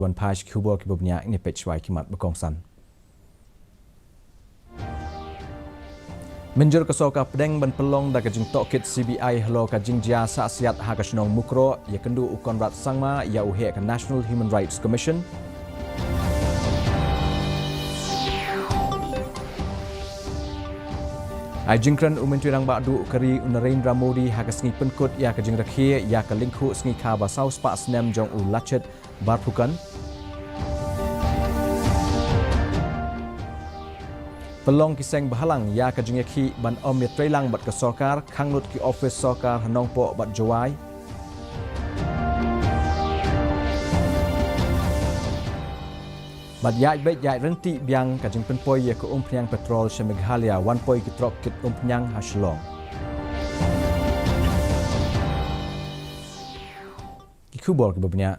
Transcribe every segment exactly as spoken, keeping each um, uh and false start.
Wan phai sha ki khubor kiba bniah, ngin peit shwa ïa ki mat ba kongsan. Mynjur ka sorkar pdeng ban pynlong da ka jingtohkit C B I halor ka jingjia shah siat ha ka shnong Mukroh, ïakynduh u Conrad Sangma ïa u heh ka National Human Rights Commission. Ai jingkren u Myntri Rangbah Duh ka ri u Narendra Modi ha ka sngi pynkut ïa ka jingrakhe ïa ka lyngkhuh sngi kha ba saw spah snem jong u Lachit Borphukan. Pynlong ki seng bhalang ïa ka jingïakhih ban ym ïatreilang bad ka sorkar, khang lut ki ophis sorkar ha Nongpoh bad Jowai. Bad ïaid beit ïaid ryntih biang ka jingpynpoi ïa ka umphniang petrol sha Meghalaya, wan poi ki trok kit umphniang ha Shillong. Ki khubor kiba bniah.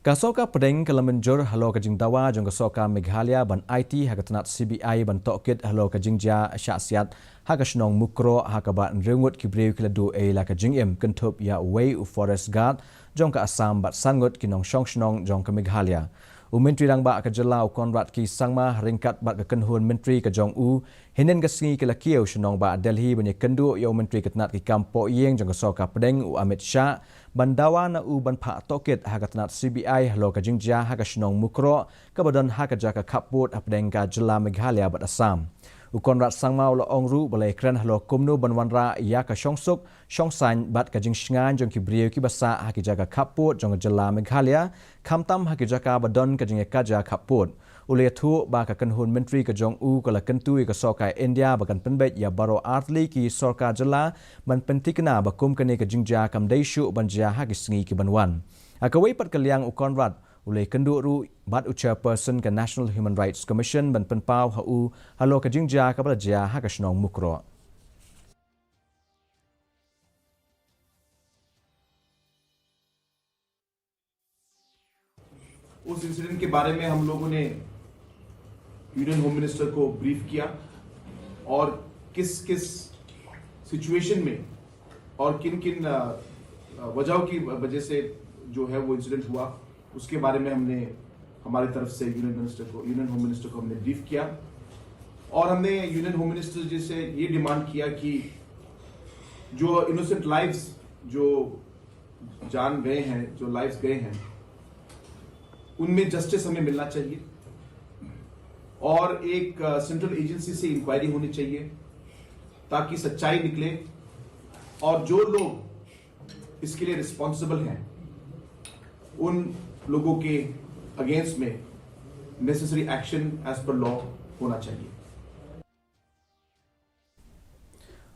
Ka sorkar pdeng ka la mynjur halor ka jingdawa jong ka sorkar Meghalaya ban aiti ha ka tnat C B I ban tohkit halor ka jingjia shah siat ha ka shnong Mukroh, ha kaba hynriew ngut ki briew ki la duh ei la ka jingim, kynthup ïa uwei u forest guard jong ka Assam bad san ngut ki nongshong shnong jong ka Meghalaya. U Myntri Rangbah ka jylla u Conrad K Sangma, ha ryngkat bad ka kynhun myntri ka jong u, hynnin ka sngi ki la kiew sha nongbah Delhi ban ïakynduh ïa u Myntri ka tnat ki kam pohïing jong ka sorkar pdeng u Amit Shah, ban dawa na u ban phah tohkit ha ka tnat C B I halor ka jingjia ha ka shnong Mukroh, kaba don ha ka jaka khappud hapdeng ka jylla Meghalaya bad Assam. U Conrad Sangma u la ong ruh ba la ïakren halor kumno ban wanrah ïa ka shongsuk shongsaiñ bad ka jingshngaiñ jong ki briew kiba sah ha ki jaka khappud jong ka jylla Meghalaya, khamtam ha ki jaka ba don ka jingïakajia khappud. U la ïathuh ba ka kynhun myntri ka jong u ka la kyntu ïa ka sorkar India ba kan pynbeit ïa baroh artylli ki sorkar jylla ban pynthikna ba kum kane ka jingjia kam dei shuh ban jia ha ki sngi ki ban wan. Ha kawei pat ka liang u Conrad u la ïakynduh ruh bad u chairperson ka National Human Rights Commission ban pynpaw ha u halor ka jingjia kaba la jia ha ka shnong Mukroh. उस इंसिडेंट के बारे में हम लोगों ने union home minister को ब्रीफ किया और किस किस सिचुएशन में और किन किन अ, अ, वजहों की वजह से जो है वो इंसिडेंट हुआ, उसके बारे में हमने हमारी तरफ से यूनियन मिनिस्टर को, यूनियन होम मिनिस्टर को हमने ब्रीफ किया और हमने यूनियन होम मिनिस्टर जी से ये डिमांड किया कि जो इनोसेंट लाइव्स, जो जान गए हैं, जो लाइव्स गए हैं, उनमें जस्टिस हमें मिलना चाहिए और एक सेंट्रल एजेंसी से इंक्वायरी होनी चाहिए ताकि सच्चाई निकले और जो लोग इसके लिए रिस्पॉन्सिबल हैं उन लोगों के अगेंस्ट में necessary action as per law होना चाहिए।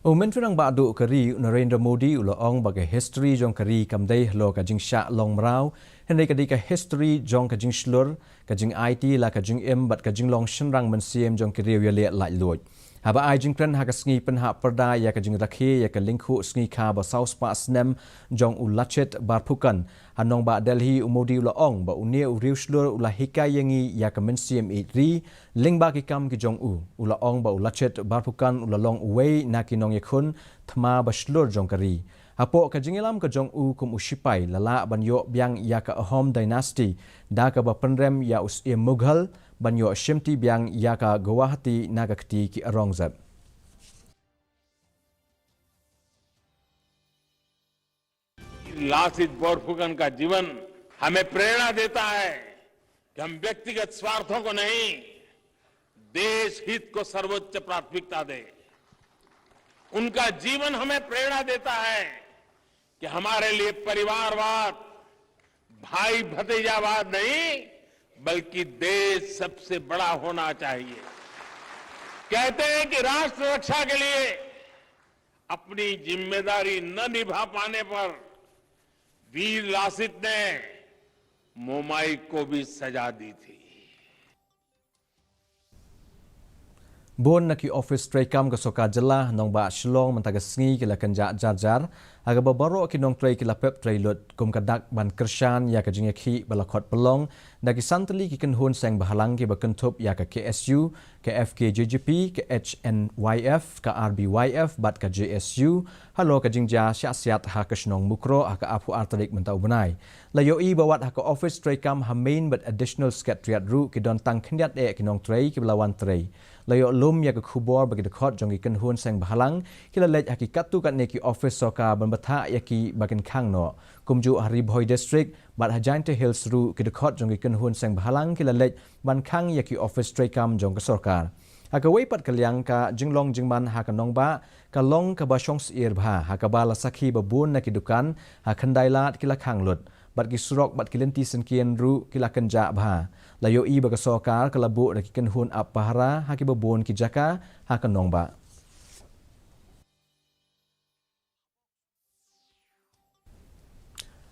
U Myntri Rangbah Duh ka ri u Narendra Modi u la ong ba ka history jong ka ri kam dei halor ka jingshah long mraw, hynrei ka dei ka history jong ka jingshlur, ka jingaiti la ka jingim bad ka jinglong shynrang mynsiem jong ki riew ïaleh laitluid. Haba ai jingkren ha ka sngi pynhap pyrda ïa ka jingrakhe ïa ka lyngkhuh sngi kha ba saw spah snem jong u Lachit Borphukan ha nongbah Delhi, u Modi u la ong ba une u riewshlur u la hikai ïa ngi ïa ka mynsiem ïeit ri, lyngba ki kam ki jong u. U la ong ba u Lachit Borphukan u la long uwei na ki nongïakhun thma ba shlur jong ka ri. Hapoh ka jingïalam ka jong u kum u shipai, la lah ban ïoh biang ïa ka Ahom dynasty da kaba pynrem ïa u Syiem Mughal ban ïoh shimti biang ïa ka Guwahati na ka kti ki Aurangzeb. Lasit बोरफुकन का जीवन हमें प्रेरणा देता है कि हम व्यक्तिगत स्वार्थों को नहीं, देश हित को सर्वोच्च प्राथमिकता दें। उनका जीवन हमें प्रेरणा देता है कि हमारे लिए परिवारवाद, भाई भतीजावाद नहीं, बल्कि देश सबसे बड़ा होना चाहिए। कहते हैं कि राष्ट्र रक्षा के लिए अपनी जिम्मेदारी न निभा पाने पर वीर लासित ने मोमाई को भी सजा दी थी। Bun na ki office treikam ka sorkar jylla nongbah Shillong mynta ka sngi ki la kynjah jar jar ha kaba baroh ki nongtrei ki la pep trei lut kum ka dak ban kyrshan ïa ka jingïakhih ba la khot pynlong da ki san tylli ki kynhun seng bhalang kiba kynthup ïa ka K S U, ka F K J G P, ka H N Y F, ka R B Y F bad ka J S U halor ka jingjia shah siat ha ka shnong Mukroh ha ka arphew ar tarik mynta u bnai. La ïohi ba wat ha ka ophis treikam ha Main bad Additional Secretariat ruh ki don tang khyndiat eh ki nongtrei kiba la wan trei. La ïoh lum ïa ka khubor ba ki dkhot jong ki kynhun seng bhalang ki la leit ha ki katto katne ki ophis sorkar ban bthah ïa ki ba kin khang noh. Kumjuh ha Ri Bhoi District bad ha Jaintia Hills ruh ki dkhot jong ki kynhun seng bhalang ki la leit ban khang ïa ki ophis treikam jong ka sorkar. Ha kawei pat ka liang, ka jinglong jingman ha ka nongbah ka long kaba shong syier bha, ha kaba la sakhi ba bun na ki dukan ha Khyndailad ki la khang lut, bad ki surok bad ki lynti syngkien ruh ki la kynjah bha. La ïohi ba ka sorkar ka la buh da ki kynhun ap pahara ha kiba bun ki jaka ha ka nongbah.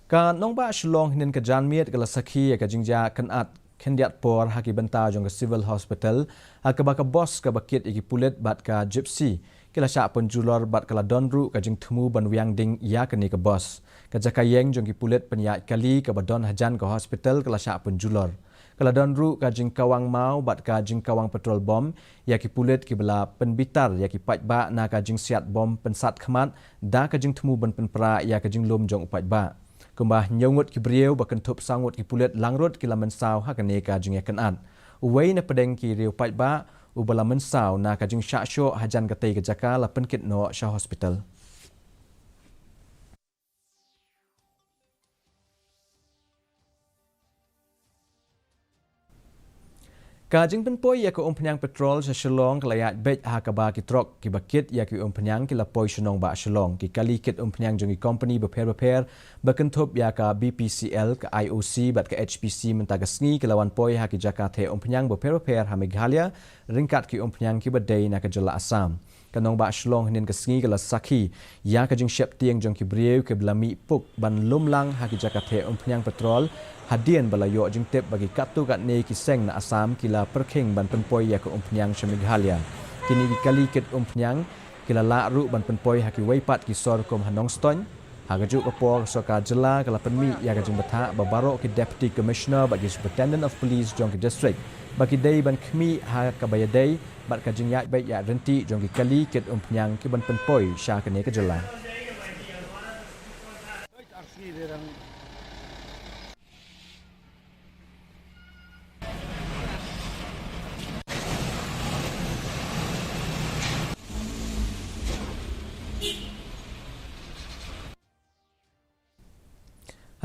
Ka nongbah Shillong hynnin ka janmiet ka la sakhi ïa ka jingjia kynad khyndiat por ha ki bynta jong ka Civil Hospital, ha kaba ka bos kaba kit ïa ki pulit bad ka Gypsy ki la shah pynjulor bad ka la don ruh ka jingthmu ban wiang ding ïa kane ka bos. Ka jaka ïeng jong ki pulit pynïaid kali kaba don hajan ka hospital ka la shah pynjulor. Ka la don ruh ka jingkawang maw bad ka jingkawang petrol bom ïa ki pulit kiba la pynbitar ïa ki paidbah na ka jingsiat bom pynsat khmat da ka jingthmu ban pynpra ïa ka jinglum jong u paidbah. Kumba hynñiew ngut ki briew ba kynthup saw ngut ki pulit langrut ki la mynsaw ha kane ka jingïakynad. Uwei na pdeng ki riew paidbah uba la mynsaw na ka jingshah shoh hajan katei ka jaka la pynkit noh sha hospital. Ka jingpynpoi ïa ka umphniang petrol sha Shillong ka la ïaid beit ha kaba ki trok kiba kit ïa ki umphniang ki la poi sha nongbah Shillong. Ki kali kit umphniang jong ki kompani bapher bapher ba kynthup ïa ka B P C L, ka I O C bad ka H P C mynta ka sngi ki la wan poi ha ki jaka theh umphniang bapher bapher ha Meghalaya ryngkat ki umphniang kiba dei na ka jylla Assam. Ka nongbah Shillong hynnin ka sngi ka la sakhi ïa ka jingsheptieng jong ki briew kiba la mih puk ban lum lang ha ki jaka theh umphniang petrol hadien ba la ïoh jingtip ba ki katto katne ki seng na Assam ki la pyrkhing ban pynpoi ïa ka umphniang sha Meghalaya. Kine ki kali kit umphniang ki la lah ruh ban pynpoi ha kiwei pat ki sor kum ha Nongstoiñ. Ha kajuh ka por ka sorkar jylla ka la pynmih ïa ka jingbthah ba baroh ki Deputy Commissioner bad ki Superintendent of Police jong ki district ba ki dei ban khmih ha kaba ïadei bad ka jingïaid beit ïaid ryntih jong ki kali kit umphniang kiban pynpoi sha kane ka jylla.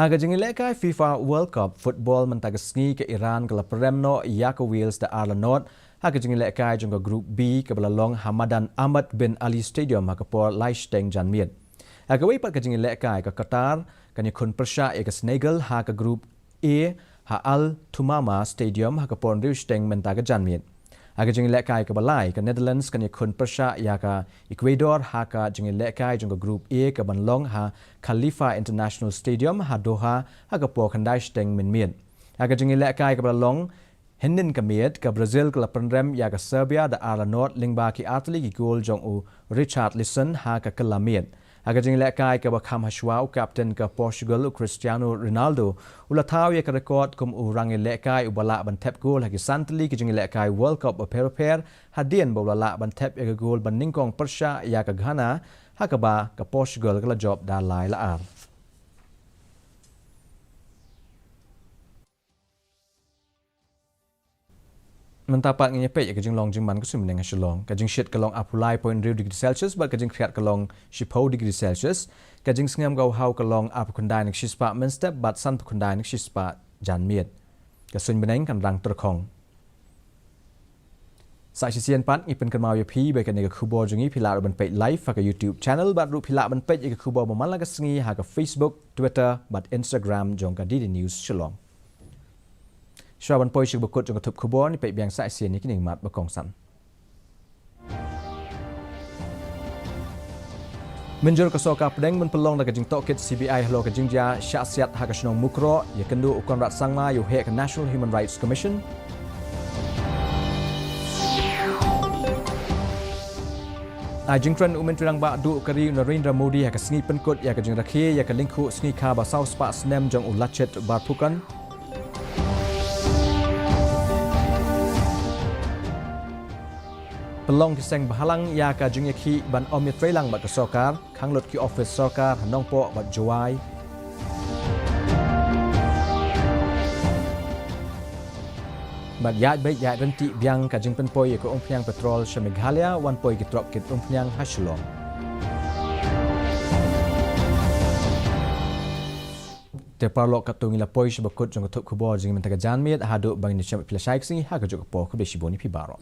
Ha ka jingïalehkai FIFA World Cup Football mynta ka sngi, ka Iran ka la pynrem noh ïa ka Wales da ar la nod ha ka jingïalehkai jong ka Group B kaba la long ha madan Ahmad bin Ali Stadium ha ka por lai shiteng janmiet. Ha kawei pat ka jingïalehkai, ka Qatar kan ïakhun pyrshah ïa ka Senegal ha ka Group A ha Al Thumama Stadium ha ka por hynriew shiteng mynta ka janmiet. Ha ka jingïalehkai kaba lai, ka Netherlands kan ïakhun pyrshah ïa ka Ecuador ha ka jingïalehkai jong ka Group A kaban long ha Khalifa International Stadium ha Doha ha ka por khyndai shiteng mynmiet. Ha ka jingïalehkai kaba la long hynnin ka miet, ka Brazil ka la pynrem ïa ka Serbia da ar la nod lyngba ki artylli ki gol jong u Richarlison ha ka kylla miet. Ha ka jingïalehkai kaba kham hashwa, u captain ka Portugal, u Cristiano Ronaldo, u la thaw ïa ka record kum u rangïalehkai uba lah ban thep gol ha ki san tylli ki jingïalehkai World Cup bapher bapher hadien ba u la lah ban thep ïa ka gol ba nyngkong pyrshah ïa ka Ghana ha kaba ka Portugal ka la jop da lai la ar. Mynta pat ngin ïa peit ïa ka jinglong jingman ka suiñ bneng ha Shillong. Ka jingshit ka long arphew lai point hynriew degree Celsius bad ka jingkhriat ka long shiphew degree Celsius. Ka jingsngem ka haw ka long arphew khyndai na ka shispah mynstep bad sanphew khyndai na ka shispah janmiet. Ka suiñ bneng kan rang tyrkhong. Sa shisien pat ngi pynkynmaw ïa phi ba kane ka khubor jong ngi phi lah ruh ban peit live ha ka YouTube channel bad ruh phi lah ban peit ïa ka khubor ba man la ka sngi ha ka Facebook, Twitter bad Instagram jong ka D D News Shillong. Shuwa ban poi sha kaba kut jong ka thup khubor, ngin peit biang sa shisien ïa kine ki mat ba kongsan. Mynjur ka sorkar pdeng ban pynlong da ka jingtohkit C B I halor ka jingjia shah siat ha ka shnong Mukroh, ïakynduh u Conrad Sangma ïa u heh ka National Human Rights Commission. Ai jingkren u Myntri Rangbah Duh ka ri u Narendra Modi ha ka sngi pynkut ïa ka jingrakhe ïa ka lyngkhuh sngi kha ba saw spah snem jong u Lachit Borphukan. Pynlong ki seng bhalang ïa ka jingïakhih ban ym ïatreilang bad ka sorkar, khang lut ki office sorkar ha Nongpoh bad Jowai. Bad ïaid beit ïaid ryntih biang ka jingpynpoi ïa ka umphniang petrol sha Meghalaya, wan poi ki trok kit umphniang ha Shillong. Te paralok, katto ngi la poi sha ba kut jong ka thup khubor jong ngi mynta ka janmiet, haduh ba ngin ïa shem bad phi lashai ka sngi ha kajuh ka por, khublei shibun ïa phi baroh.